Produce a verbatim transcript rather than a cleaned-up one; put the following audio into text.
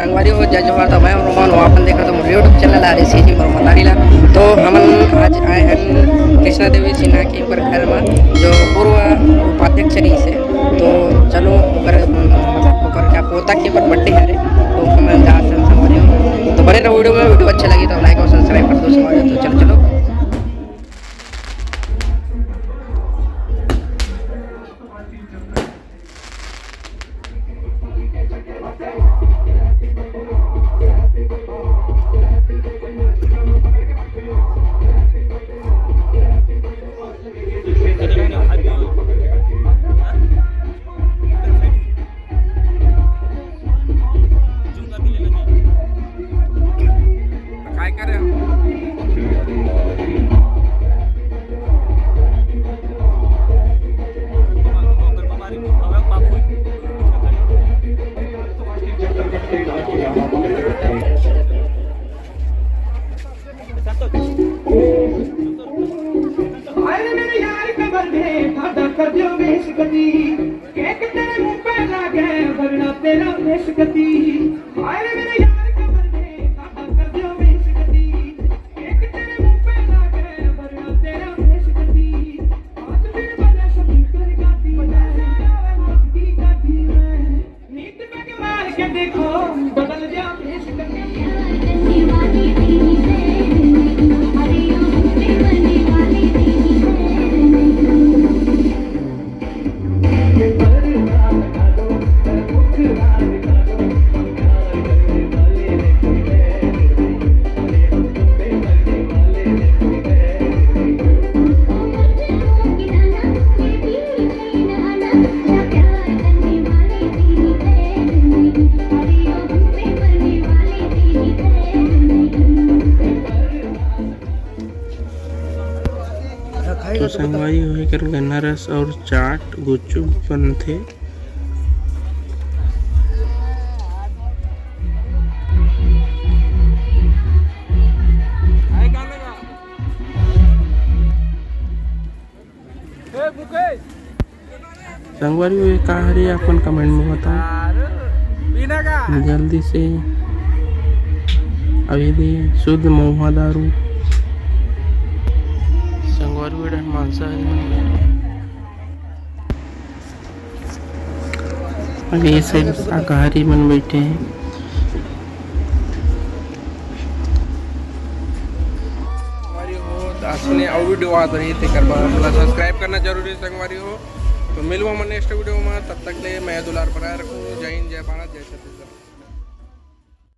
संगवारी हो, जय जोहार। तो मैं हूं रोमन, वो अपन देखत हो मोर YouTube channel R S C G मोर मतारी ला। तो हमन आज आए हैं कृष्णा देवी सिन्हा के ओकर घर में, जो पूर्व उपाध्यक्ष रहिस हे। तो चलो, ओकर, मतलब, ओकर क्या पोता के ओकर बर्थडे हरे, तो हमन जात हन संगवारी हो। तो बने रहो वीडियो में, वीडियो अच्छा लगी तो लाइक और सब्सक्राइब कर दो संगवारी हो। तो चलो, चलो। काय करे? अरे मेरे यार कमर में फाटा कर दियो बेशकती, केक तेरे मुंह पे लागे वरना तेरा बेशकती। अरे मेरे यार कमर में फाटा कर दियो बेशकती, केक तेरे मुंह पे लागे वरना तेरा बेशकती। आज फिर बजा सभी कर गाती है, गाती गाती है। नींद में मार के देखो, बदल जा भेष करके। तो संगवारी हो, एकर गन्ना रस और चाट गुपचुप बनथे। संगवारी हो, ये का हरे, अपन comment में बताओ। जल्दी से। अभी भी शुद्ध महुआ दारू। संगवारी हो, एडन मानसा हरे। अभी ये साइड शाकाहारी मन बैठे हैं। संगवारी हो, त अइसने अउ वीडियो आत रही, तेकर बर मोला subscribe करना जरूरी हे संगवारी हो। तो मिलबो हमन next वीडियो में, तब तक ले मया दुलार बनाए रखो। जय हिंद, जय भारत, जय छत्तीसगढ़।